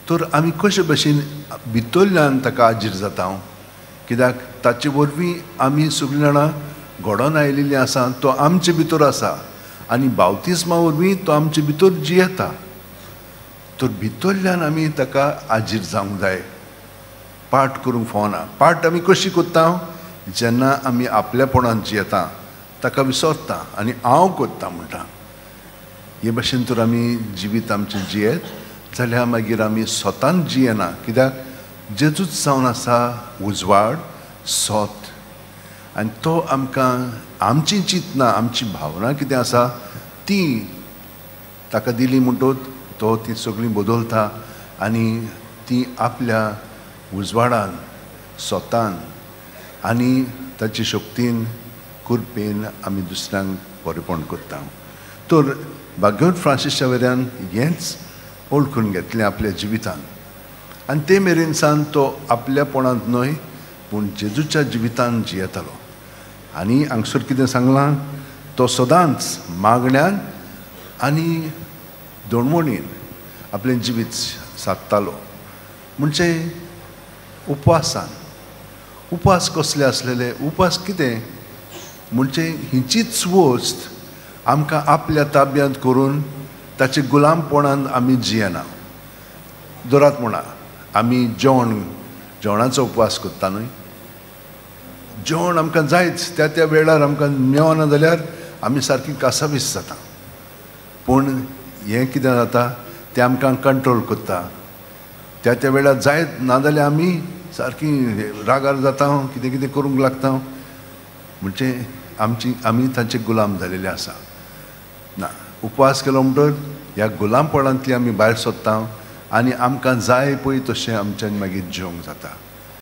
तर आमी कशे भशेन भितरल्यान ताका आजीर जाता? कित्याक ताचे वरवीं आमी सगळीं जाणां घडोवन आयिल्लीं आसा. तो आमचे भितर आसा आनी बावतिस्मा वरवीं तो आमचे भितर जियेता. तर भितरल्यान आमी ताका आजीर जावंक जाय, पाठ करूंक फावना. पाठ आमी कशी करता? जेन्ना आमी आपल्यापणान जियेता ताका विसरता आनी हांव करता म्हणटा. हे भशेन तर आमी जिवीत आमचें जियेत जाल्यार मागीर आमी स्वतान जियेना. कित्याक जेजूच जावन आसा उजवाड, सोत, आनी तो आमकां आमची चिंतना, आमची भावना कितें आसा ती ताका दिली म्हणटकच तो ती सगळीं बदलता आनी ती आपल्या उजवाडान, सोतान आनी ताची शक्तीन, कृपेन आमी दुसऱ्यांक बरेपण करता. तर भाग्यवंत फ्रांसीस शावेऱ्यान हेंच वळखून घेतलें आपल्या जिवितान आनी ते मेरेन सान तो आपल्यापणांत न्हय पूण जेजूच्या जिवितान जियेतालो. आनी हांगसर कितें सांगलां, तो सदांच मागण्यान आनी दोणवणीन आपलें जिवीत सादतालो. म्हणजे उपवासान. उपवास कसले आसलेले? उपवास कितें म्हणजे हिचीच वस्त आमकां आपल्या ताब्यांत करून ताचे गुलामपणान आमी जियेना. दरात म्हणा आमी जेवणाचो उपवास करता न्हय. जेवण आमकां जायच, त्या त्या वेळार आमकां मेवना जाल्यार आमी सारकी कासावीस जाता. पूण हें कितें जाता तें आमकां कंट्रोल करता. त्या त्या वेळार जायत ना जाल्यार आमी सारकी रागार जाता, कितें कितें करूंक लागता. म्हणजे आमी तांचे गुलाम जालेले आसा. ना उपवास केलो म्हणटर ह्या गुलामपणांतली आमी भायर सोदता आनी आमकां जाय पळय तशें आमच्यान मागीर जेवंक जाता.